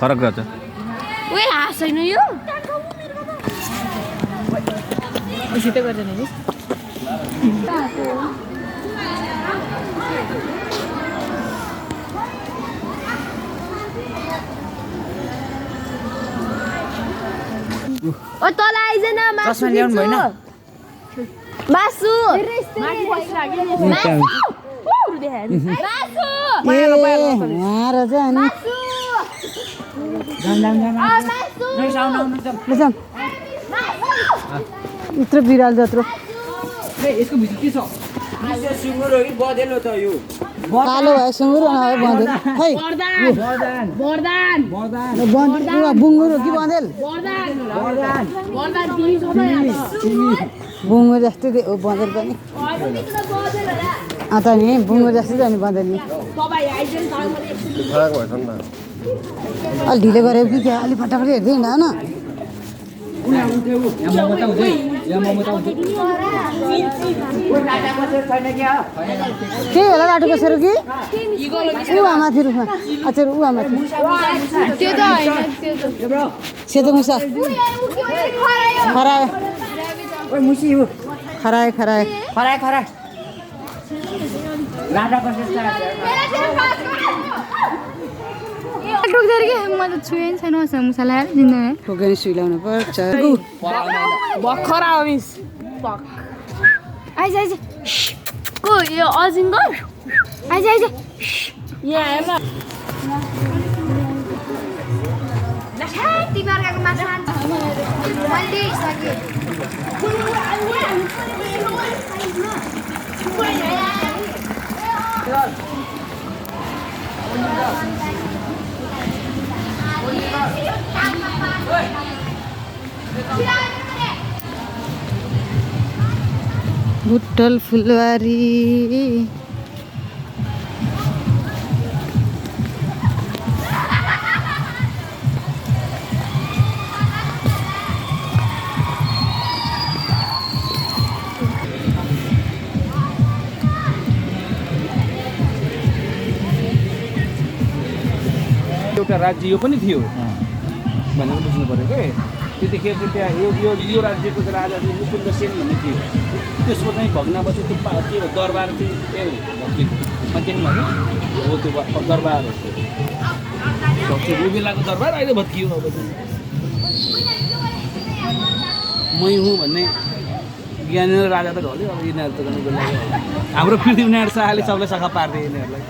फरक रहेछ ओए हाँस्दैन यो छिटो गर्छ नि ओ तल आइज न मासु ल्याउनु भएन मासु यत्रो बिराल जत्रो यसको भित्र के छ सुँगुर हो कि बँदेलो त यो कालो भयो सुँगुर नभए बँदेल खै बुङ्गुर हो कि बँदेल बुङ्गुर जस्तै हो बँदेल पनि अन्त नि बुङ्गुर जस्तै छ नि बँदेल नि अलि ढिलो गरेको कि क्या अलिक फटाफट हेर्दै हिँड न त्यही होला बाटो बसेर कि ऊ माथि रुखमा अच्छा ऊ माथि सेतो मुसा खरायो खरायो खरायो खराय खराय लाटा बसेर म त छुएँ छैन मुसा ल्याएर जिन्दगी ठोकेर सुइलाउनु पर्छ भर्खर आऊ मिस आइज आइज को यो अजिङ्गर आइज आइज यहाँ हेर तिमीहरूको माछा मैले सके बुटल फुलबारी एउटा राज्य यो पनि थियो भनेर बुझ्नु पर्यो के त्यतिखेर चाहिँ त्यहाँ यो राज्यको राजा चाहिँ मुकुन्द सेन भन्ने थियो त्यसको चाहिँ भग्नावशेष त्यो के दरबार चाहिँ भत्किनु हो त्यो दरबार हो त्यो बेलाको दरबार अहिले भत्कियो अब मै हुँ भन्ने ज्ञानेन्द्र राजा त घल्यो अब यिनीहरू त गर्नु बेला हाम्रो पृथ्वीनारायण शाहले सबलाई सखा पारिदिए यिनीहरूलाई